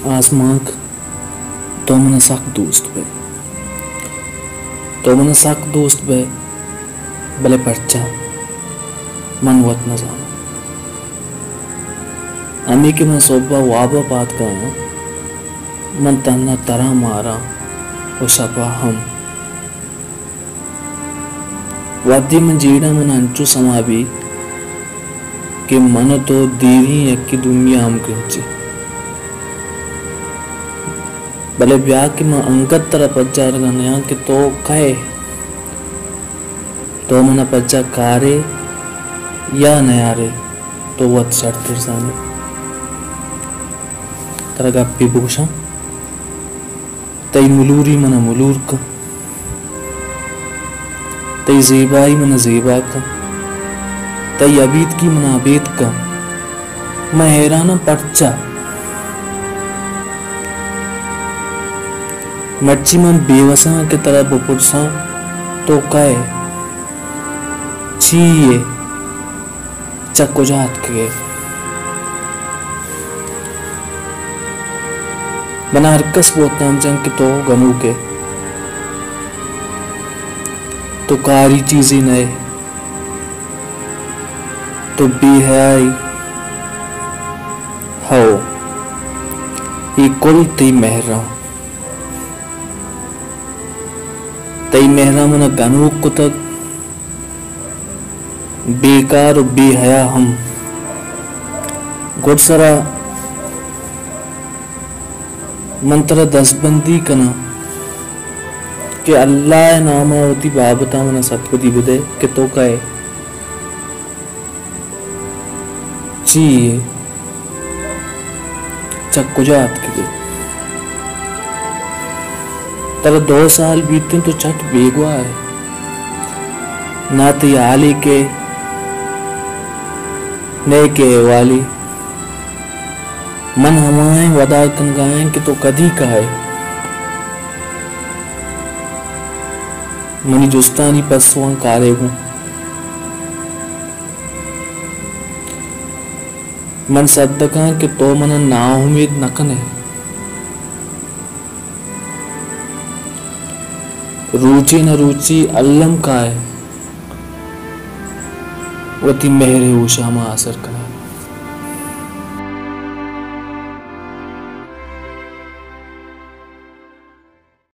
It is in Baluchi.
آزمانک، تو من ءَ سک دوست بئے۔ تو من ءَ سک دوست بئے، بلے پرچا؟ من وت نہ زاناں۔ ہمے کہ من سہب ءَ واب ءَ پاد کایاں، من تہنا ترا ماراں ءُ شپ ءَ ہم۔ وہدے من جیڑاں، من انچو سما بی کہ من ءُ تو دیریں یکے دومی ءَ ہمگرنچ ایں۔ بلے بیا کہ من انگت ترا پجارگ ءَ نیاں کہ تو کئے؟ تو من ءَ پجا کارے یا نیارے، تو وت شرتر زانئے۔ ترا گپے بگوشاں۔ تئی ملوری من ءَ ملور کن، تئی زیبائی من ءَ زیبا کن، تئی ابیتکی من ءَ ابیتک کن۔ من حیراناں پرچا؟ مرچی من بے وساں کہ ترا بپرساں، تو کئے؟ چی ئے؟ چہ کجا اتکگ ئے؟ من ءَ ہرکس بہتام جنت کہ تو گنوک ئے، تو کاری چیزے نہ ئے، تو بے حیا ئے۔ ہو، اے کل تئی مہراں، تئی مہراں من ءَ گنوک کتگ۔ بیکار ءُ بے حیا ہم۔ گڈسرا من ترا دزبندی کناں کہ اللہ ءِ نام ءَ وتی بابت ءَ من ءَ سرپدی بدئے کہ تو کئے؟ چی ئے؟ چہ کجا اتکگ ئے؟ ترا دو سال بیت انت تو چٹ بیگواہ ئے۔ ناں تئی حالے کئے، نئے کئے احوالے۔ من ہمائیں ودار کنگا آں کہ تو کدی کائے۔ منی جستانی پسواں کارے گوں۔ من سدکاں کہ تو من ءَ ناامید نہ کن ئے۔ روچے نہ روچے الم کائے، وتی مہر ءِ ہوشام ءَ آسر کن۔